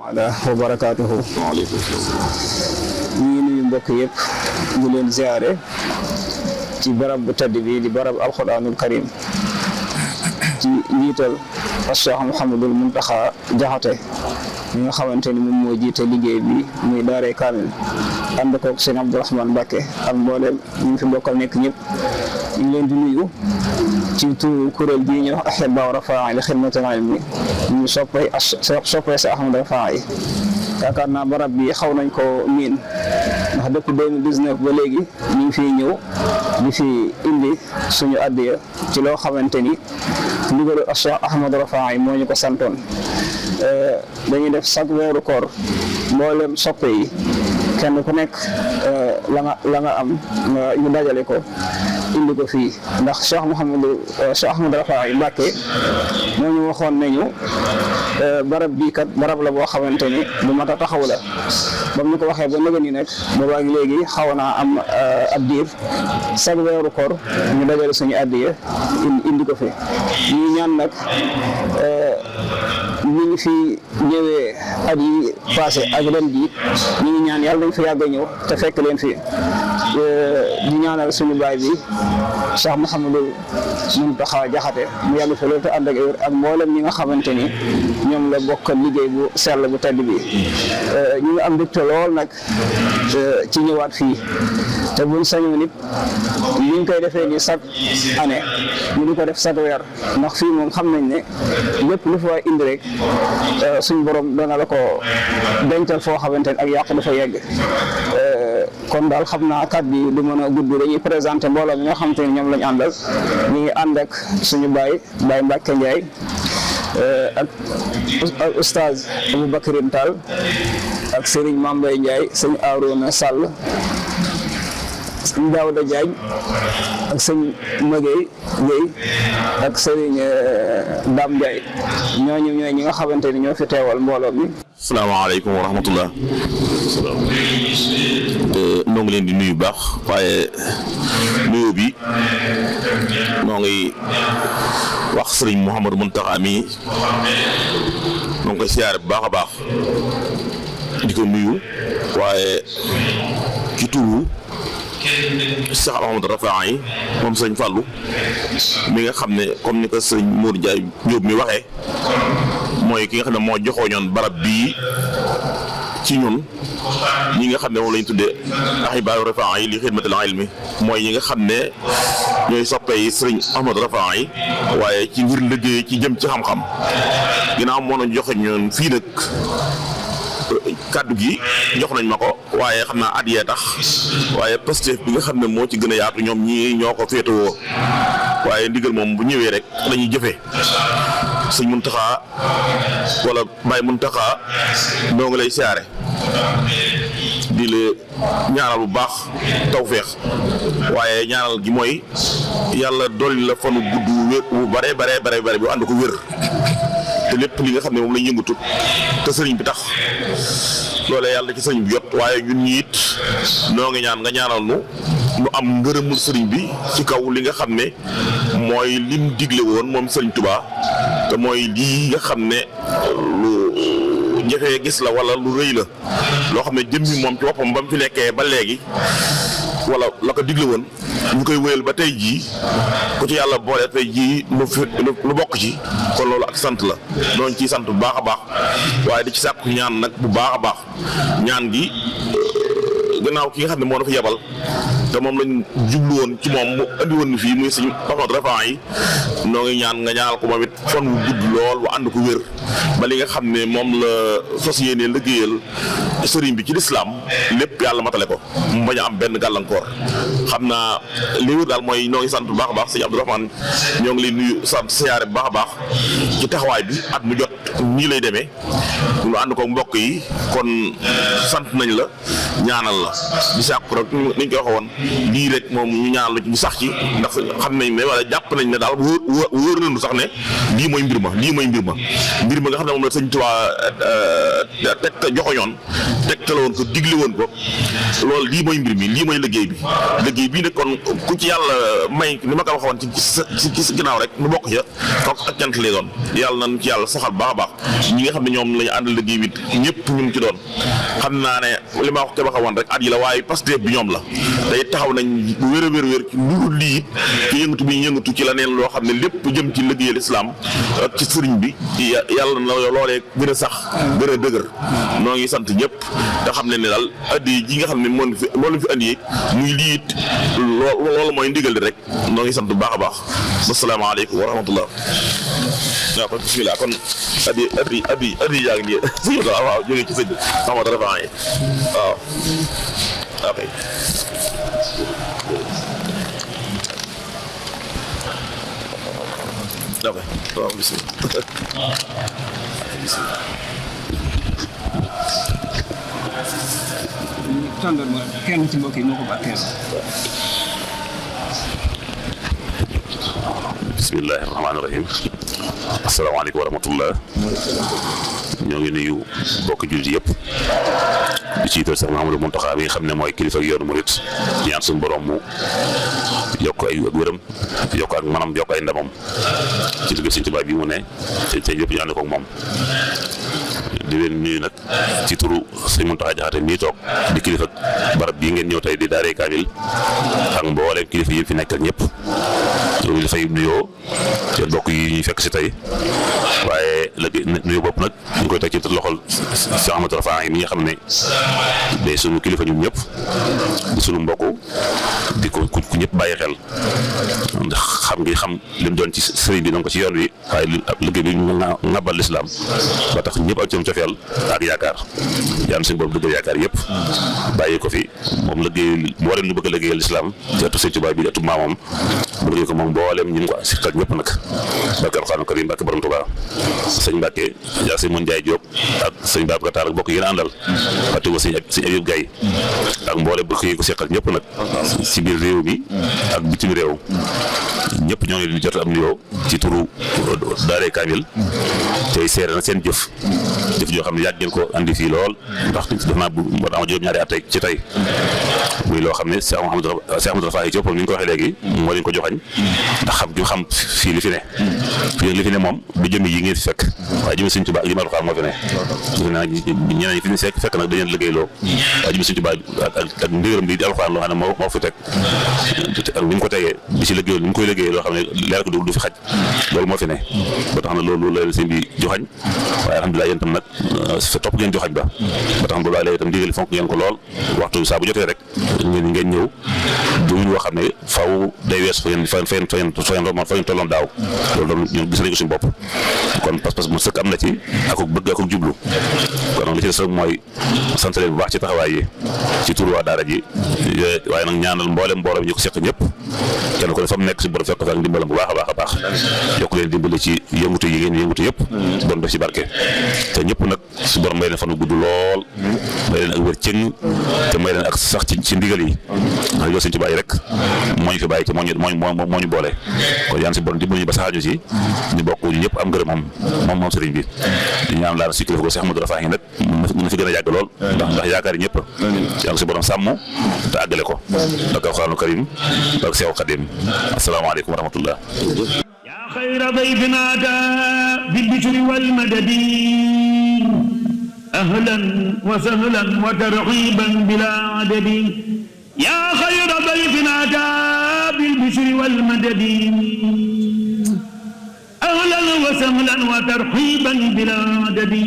taala wa barakaatuhu. waaleykum salaam. ñu ngi nuyu mbokk yëpp di leen ziare ci barab bu tedd bi di barab alquranul karim ci njiital Cheikh Mouhamadul Muntaxa Jaxate mi nga xamante ni moom moo jiite liggéey bi muy daaree kaamil ànd koog sëñ Abdourahmane Mbacke ak mboolem ñu fi bokkal nekk ñëpp ñu ngi leen di nuyu ci turu kuréel bii ñuy wax Ahibaa Rafaa li xidmatil ilmi ñu soppay sa Ahmad Rafaa yi. yaakaar naa barab bi xaw nañ ko miin ndax depuis 2019 ba léegi ñu ngi fiy ñëw di fi indi suñu addiya ci loo xamante ni ndigalu Cheikh Ahmad Rafaa yi moo ñu ko santoon. dañuy def chaque weeru koor mboolem soppe yi kenn ku nekk la nga am ñu dajale ko indi ko fii ndax Cheikh Ahmad Rafaa yi Mbàkke moo ñu waxoon nañu barab bii kat barab la boo xamante ni bu mat a taxaw la ba mu ñu ko waxee ba nëgën yi nekk boobaag léegi xaw naa am ab diir chaque weeru koor ñu dajale suñu addiya indi ko fi ñuy ñaan nag ñu ngi fi ñëwee at yi passé ak ren jii ñu ngi ñaan yàlla dañ fi yàgg a ñëw te fekk leen fi di ñaanal suñu baay bi Cheikh Mouhamadul Muntaxa Jaxate mu yàgg fi loolu te ànd ak mboolem ñi nga xamante ni ñoom la bokk liggéey bu sell bu tedd bi ñu ngi am mbégte lool nag ci ñëwaat fii te buñ sañoo nit li ñu koy defee ni chaque année ñu di ko def chaque weer ndax fii moom xam nañ ne lépp lu fa indi rek suñ borom dana la ko dencal foo xamante ne ak yàqu dafa yegg kon daal xam naa kàddu bi du mën a gudd dañuy présenté mbooloo mi nga xamante ne ñoom lañu àndal ñu ngi ànd ak suñu baay Mbacke Ndiaye ak oustaz Aboubacrine Tall ak Serigne Mambay Ndiaye sëñ Arouna Sall sëñ Daouda Diagne ak sëñ Magueye Guèye ak Serigne Dame Ndiaye ñooñu ñooy ñi nga xamante ni ñoo fi teewal mbooloo mi. salaamaaleykum wa rahmatullah. noo ngi leen di nuyu baax waaye nuyoo bi noo ngi wax sëriñ Mouhamadou Muntaxa mi noo ngi koy siyaare bu baax a baax di ko nuyu waaye ci turu Cheikh Ahmad Rafaa yi moom sëñ Fallou mi nga xam ne comme ni ko sëñ Mour Ndiaye Diop mi waxee mooy ki nga xam ne moo joxooñoon barab bii ci ñun ñi nga xam ne moom lañ tuddee Ahibaa Rafaa yi li xidmatil ilmi mooy ñi nga xam ne ñooy soppe yi sëriñ Ahmad Rafaa yi waaye ci ngir liggéey ci jëm ci xam-xam ginnaaw moo na joxe ñoon fii nag kàddu gi jox nañ ma ko waaye xam naa at yee tax waaye Pastef bi nga xam ne moo ci gën a yaatu ñoom ñii ñoo ko féetewoo waaye ndigal moom bu ñëwee rek dañuy jëfee sëñ Muntaxa wala Baay Muntaxa doo nga lay siyaare di la ñaanal bu baax tawféex waaye ñaanal gi mooy yàlla dolli la fanu gudd wér bu bare bu ànd ko wér te lépp li nga xam ne moom lañ yëngatu te sëriñ bi tax loolee yàlla ci sëriñ bi jot waaye ñun ñi it noo ngi ñaan nga ñaanal nu am ngërëmul sëriñ bi ci kaw li nga xam ne mooy lim digle woon moom sëriñ Touba te mooy lii nga xam ne lu jafee gis la wala lu rëy la loo xam ne jëmmi moom ci boppam ba mu fi nekkee ba léegi wala la ko digle woon ñu koy wéyal ba tey jii ku ci yàlla boole tey jii lu bokk ci kon loolu ak sant la doon ciy sant bu baax a baax waaye di ci sàkku ñaan nag bu baax a baax ñaan gi gannaaw ki nga xam ne moo dafa yebal te moom lañ jublu woon ci moom mu andi woon fii muy sëñ Ahmad Rafaa yi noo ngi ñaan nga ñaanal ko moom it fan wu gudd lool wa ànd ko wér ba li nga xam ne moom la fas yéenee liggéeyal sëriñ bi ci lislaam lépp yàlla matale ko mu bañ a am benn gàllankoor xam naa li wér daal mooy ñoo ngi sant bu baax a baax sëñ Abdourahmane ñoo ngi lay nuyu sant siyaare bu baax a baax ci taxawaay bi at mu jot nii lay demee ñu ànd ko mbokk yi kon sant nañ la ñaanal la di sàkku rek niñ ko waxoon lii rek moom ñu ñaanal la ci ñu sax ci ndax xam nañ ne wala jàpp nañ ne daal wóor nañu sax ne lii mooy mbir ma nga xam ne moom la sëñ Tuubaa teg joxoñoon tegtale woon ko digle woon ko loolu lii mooy mbir mi lii mooy liggéey bii nag kon ku ci yàlla may ni ma ko waxoon ci ginnaaw rek nu bokk ca kooku ak cant lay doon yàlla nañu ci yàlla saxal baax a baax ñi nga xam ne ñoom lañu àndal liggéey bi ñëpp ñu ngi ci doon xam naa ne li ma wax te waxoon rek at yi la waaye Pastef bi ñoom la day taxaw nañ bu wér ci lu lii ci yëngatu bi yëngatu ci la neen loo xam ne lépp jëm ci liggéeyal islam ak ci sëriñ bi yàlla na loolee gën a sax gën a dëgër noo ngi sant ñëpp te xam ne ne daal addi ji nga xam ne moo la fi andi muy lii it loolu mooy ndigal di rek noo ngi sant bu baax a baax asalaamaaleykum wa rahmatullah waaw kon bismillah kon addi yaa ngi nii sëñ bi waaw jógee ci sëñ bi Mamadou Rafa yi waaw ok ok waaw bismillah tàndal ma kenn ci mbokk yi moo ko bàkkeel bismillahi rahmaani rahim asalaamaaleykum wa rahmatullah ñoo ngi nuyu bokk jullit yëpp di ci jiital sax Mouhamadou Mountakha mi nga xam ne mooy kilifa ak yoonu murit ñaan suñu borom mu yokk ay ak wéram yokk ak manam yokk ay ndamam ci liggéey Sëñ Tuubaa bi mu ne te yëpp ñu ànd ko ak moom di leen nuyu nag ci turu Sëñ Mountakha Jaxate mii toog di kilifa barab bii ngeen ñëw tey di Daaray Kaamil ak mbooleem kilifa yi fi nekkal ñëpp loolu dafay nuyoo seen bokk yi ñuy fekk si tey waaye léegi nuyoo bopp nag ñu ngi koy teg ci loxol Cheikh Ahmadou Rafa yi mi nga xam ne day sunu kilifa ñun ñëpp di sunu mbokk di ko ku ñëpp bàyyi xel ndax xam lim doon ci sëriñ bi donc ko ci yoon wi waaye liggéey bi ñu ngabal lislaam ba tax ñëpp ak ci cofeel ak yaakaar yaan suñu borom dëggal yaakaar yëpp bàyyi ko fi moom liggéey mboolem ñu bëgg a liggéeyal lislaam ci ëttu Sëñ Tuubaa bi ëttu maamam mu liggéey ko moom mboolem ñu ko siqal ñëpp nag barke Alxuraan karim barke borom Tuubaa sëñ Mbàkke yaa sëñ Mun Njaay Jóob ak sëñ Babacar Taal ak bokk yéen a àndal fàtte ko sëñ Ayib Gaye ak mboolem bokk yi ko siqal ñëpp nag ci biir réew mi ak bitim réew ñëpp ñoo ngi leen di jot am nuyoo ci turu Daaray Kaamil tey seere na seen jëf joo xam ne yàgg ngeen ko andi fii lool ndax def naa bu moo tax ma juróom-ñaari at ci tey muy loo xam ne Cheikh Ahmadou Rafa yi Jóob ni ñu ko waxee léegi moo leen ko joxañ ndax xam fii li fi ne fii li fi ne moom du jëmi yi ngeen fi fekk waaye jëmi Sëñ Tuubaa ak li ma moo fi ne ñeneen ñi fi ñu fekk nag dañu leen liggéeyloo waaye jëmi Sëñ Tuubaa ak ndigalam bi di Alxuraan loo xam ne moo fi teg ak ni mu ko tegee di ci liggéey ni mu koy liggéey loo xam ne leer ko du fi xaj loolu moo fi ne ba tax na loolu la sëñ bi joxañ waaye alhamdulilah yéen tam nag topp ngeen joxañ ba tax na boobu léegi itam ndigal fonk ngeen ko lool waxtu saa bu jotee rek ngeen ñëw duñu woo xam ne faaw day wees fa ngeen tolloon daaw loolu doon ñun gis nañ ko suñu bopp kon pas-pas mu sëkk am na ci ak bëgg ak jublu kon li ci des rek mooy sant leen bu baax ci taxawaay yi ci tur waa daara ji waaye nag ñaanal mboolem ñu ko seq ñëpp kenn ko ne fa mu nekk si borom fekk fa ak ndimbalam bu baax a baax yokk leen dimbali ci yëngutu yi ngeen yëngutu yëpp borom def ci barke te ñëpp nag si borom may leen fan gudd lool may leen ak wér cëng te may leen ak sax ci ndigal yi ndax yow Sëñ Tuubaa rek moo ñu fi bàyyi te moo ñu boole kon yaan si borom dimbali ñu ba saxaaju si ñu bokk ñu ñëpp am ngërëm moom sëriñ bi di ñaan laa si kilifa ko Cheikh Ahmadou Rafa nag na fi gën a yàgg lool ndax yaakaar yi ñëpp yàlla si borom sàmm te àggale ko ak Alxuraanu karim ak Seex Xaadim asalaamaaleykum wa rahmatullah yaa xayra dayfin ataa bil bishri wal madadi ahlan wa sahlan wa tarhiban bila adadi yaa xayra dayfin ataa bil bishri wal madadi ahlan wa sahlan wa tarhiban bila adadi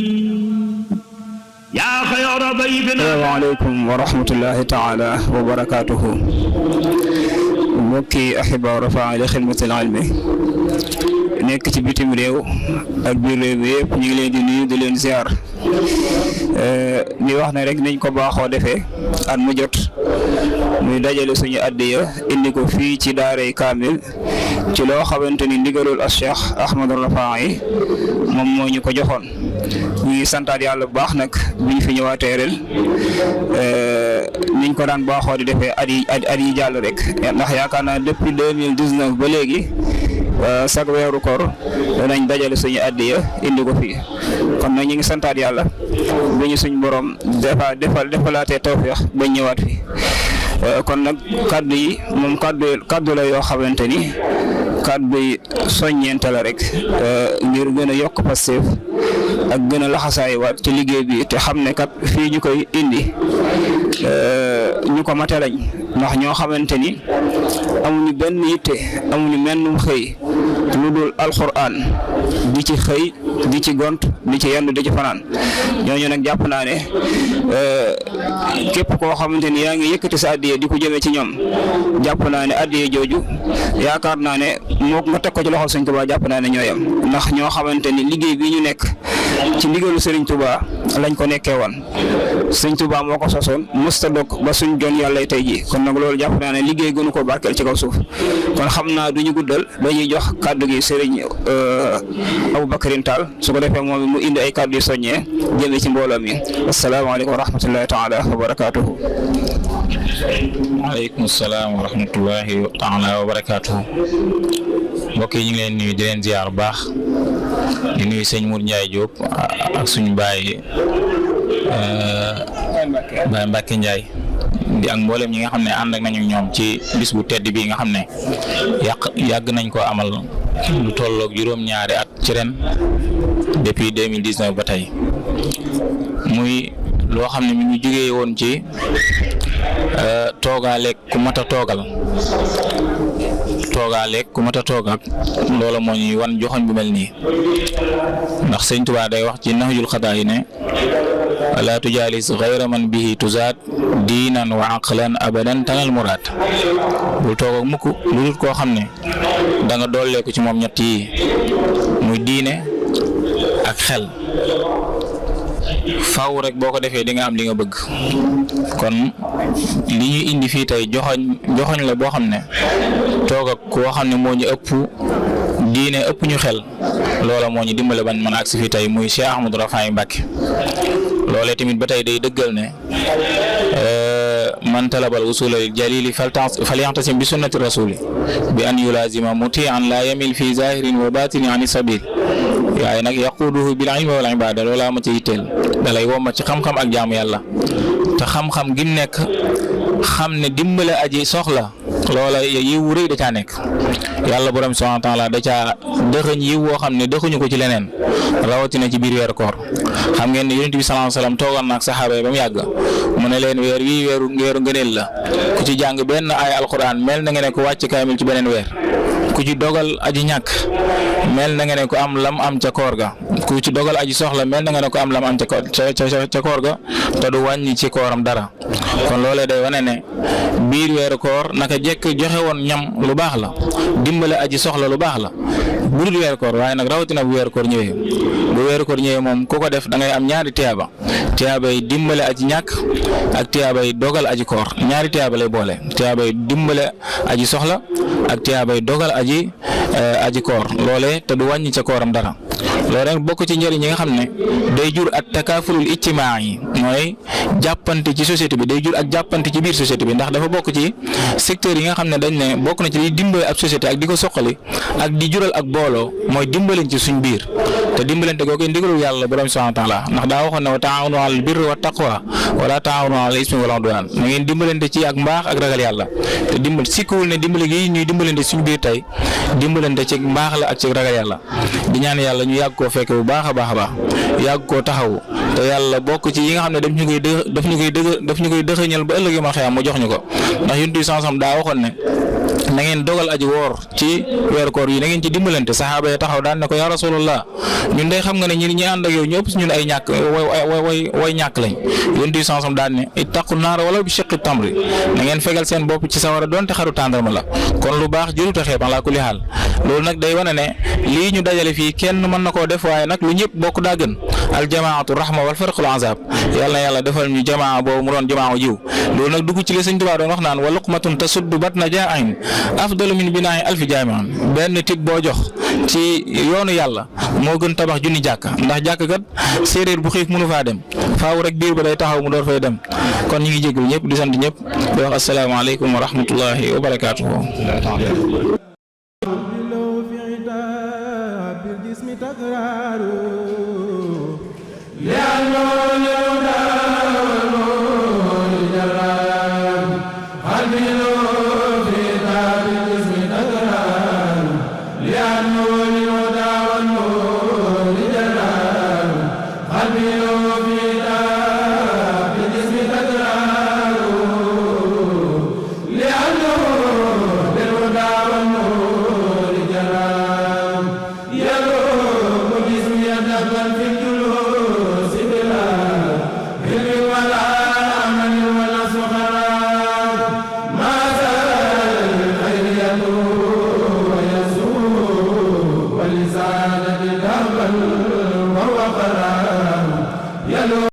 yaa xayra dayfin. Asalaamaaleykum wa rahmatullahi taala wa barakaatuhu. mbokki ahibaa Rafaa li xidmatil ilmi nekk ci bitim réew ak biir réew mi yëpp ñu ngi leen di nuyu di leen ziar di wax ne rek niñ ko baaxoo defee at mu jot muy dajale suñu addiya indi ko fii ci Daaray Kaamil ci loo xamante ni ndigalul as Cheikh Ahmadou Rafa yi moom moo ñu ko joxoon ñu ngi santaat yàlla bu baax nag bi ñu fi ñëwaatee ren niñ ko daan baaxoo di defee at yi jàll rek ndax yaakaar naa depuis 2019 ba léegi chaque weeru koor danañ dajale suñu addiya indi ko fii kon nag ñu ngi santaat yàlla ba ñu suñ borom defalaatee tawfeex ba ñëwaat fi kon nag kaddu yi moom kaddu la yoo xamante ni kaddu yi soññeente la rek ngir gën a yokk Pastef ak gën a laxasaayiwaat ci liggéey bi te xam ne kat fii ñu koy indi ñu ko mate lañ ndax ñoo xamante ni amuñu benn yitte amuñu mennum xëy lu dul alxuraan di ci xëy di ci gont di ci yendu di ci fanaan ñooñu nag jàpp naa ne képp koo xamante ni yaa ngi yëkkati sa addiye di ko jëmee ci ñoom jàpp naa ne addiye jooju yaakaar naa ne moo nga teg ko ci loxol Sëriñ Tuubaa jàpp naa ne ñoo yem ndax ñoo xamante ni liggéey bi ñu nekk ci ndigalu Sëriñ Tuubaa lañ ko nekkee woon Sëriñ Tuubaa moo ko sosoon mësta dog ba suñ doon yàlla tey ji kon nag loolu jàpp naa ne liggéey gënu ko barkeel ci kaw suuf kon xam naa duñu guddal dañuy jox kàddu gi Sëriñ Aboubacrine Tall su ko defee moom mu indi ay kàddu yu soññee jëmee ci mbooloo mi asalaamaaleykum wa rahmatullahi taala wa barakaatuhu. waaleykum salaam wa rahmatullahi taala wa barakaatuhu. mbokk yi ñu ngi leen nuyu di leen ziar bu baax di nuyu sëñ Mour Ndiaye Diop ak suñu baay Mbacke Ndiaye di ak mboolem ñi nga xam ne ànd ak nañu ñoom ci bis bu tedd bi nga xam ne yàgg nañ ko amal lu tolloog juróom-ñaari at ci ren depuis 2019 ba tey muy loo xam ne mi ngi jógee woon ci toogaaleeg ku mat a toogal ak loola moo ñuy wan joxoñ bu mel nii ndax Sëñ Tuubaa day wax ci Nahjul Xadaa yi ne wala tujaalis gayra man bihi tuzaat diinan wa aqlan abadan tanal muraad bul toog ak mukk lu dul koo xam ne da nga dolleeku ci moom ñett yi muy diine ak xel faw rek boo ko defee di nga am li nga bëgg kon li ñu indi fii tey joxoñ la boo xam ne toog ak koo xam ne moo ñu ëpp diine ëpp ñu xel loola moo ñu dimbale ban mën a agsi fii tey muy Cheikh Ahmadou Rafahi Mbacké loolee tamit ba tey day dëggal ne man talabal usula lil jalili falyantasim bi sunnati rasuli bi an yulazima mutian la yamil fi zahirin wa batini ani sabil waaye nag yaquduhu bil ilmi wal ibada loolaa ma ci yitteel dalay womma ci xam-xam ak jaamu yàlla te xam-xam gim nekk xam ne dimbale aji soxla loola yiw wu rëy da caa nekk yàlla borom subhanahu wa taala da caa dëxëñ yiw woo xam ne dëxuñu ko ci leneen rawatina ci biir weeru koor xam ngeen ne yonent bi sallallahu alayhi wasallam toogal na ak saxaaba yi ba mu yàgg mu ne leen weer wii weeru ngëneel la ku ci jàng benn ay alquran mel na nga ne ko wàcc kaamil ci beneen weer ku ci dogal aji ñàkk mel na nga ne ko am lam am ca koor ga ku ci dogal aji soxla mel na nga ne ko am lam am ca koor ga te du wàññi ci kooram dara kon loolee day wane ne biir weeru koor naka jekk joxe woon ñam lu baax la dimbale aji soxla lu baax la bu dul weeru koor waaye nag rawatina bu weeru koor ñëwee moom ku ko def da ngay am ñaari tiyaaba yi dimbale aji ñàkk ak tiyaaba yi dogal aji koor ñaari tiyaaba lay boole tiyaaba yi dimbale aji soxla ak tiyaaba yi dogal aji koor loolee te du wàññi ca kooram dara loolu rek bokk ci njëriñ yi nga xam ne day jur ak takaafulul ijtimaa yi mooy jàppante ci société bi day jur ak jàppante ci biir société bi ndax dafa bokk ci secteur yi nga xam ne dañ ne bokk na ci liy dimbale ab société ak di ko soqali ak di jural ak booloo mooy dimbaleen ci suñ biir te dimbalante googu ndigalul yàlla borom subhanahu wa taala ndax daa waxoon ne wa taawanu alal birri wa taqwa wala taawanu alal ismi wal udwan na ngeen dimbalante ci ak mbaax ak ragal yàlla te sikkuwul ne dimbale gi ñuy dimbalante suñ biir tey dimbalante ci mbaax la ak ci ragal yàlla di ñaan yàlla ñu yàgg koo fekke bu baax a baax a baax yàgg koo taxawu te yàlla bokk ci yi nga xam ne daf ñu koy dëxëñal ba ëllëg ma xëyam mu jox ñu ko ndax yonent bi sansam daa waxoon ne na ngeen dogal aji woor ci weeru koor yi na ngeen ci dimbalante saxaaba yi taxaw daan ne ko yaa rasulullah ñun day xam nga ne ñi ànd ak yow ñëpp ñun ay ñàkk way ñàkk lañ yonent bi sansam daan ne ittaqu naara wala bi shiqqi tamri na ngeen fegal seen bopp ci sawara doonte xaru tàndarma la kon lu baax jëru ta xeeb ala kulli haal loolu nag day wane ne lii ñu dajale fii kenn mën na koo def waaye nag lu ñëpp bokk daa gën al jamaatu rahma wal farqul azab yàlla na yàlla defal ñu jamaa boobu mu doon jamaa jiw loolu nag dugg ci li Sëñ Tuubaa doon wax naan wa luqmatun tasuddu batna jaa'in afdalu min binaa'i alfi jaami'an benn tib boo jox ci yoonu yàlla moo gën tabax junni jàkka ndax jàkka kat séeréer bu xiif mënu faa dem faaw rek biir ba day taxaw mu door fay dem kon ñu ngi jégalu ñëpp di sant ñëpp di wax asalaamaaleykum wa rahmatullahi wa barakaatuhu. بالجسم تكرار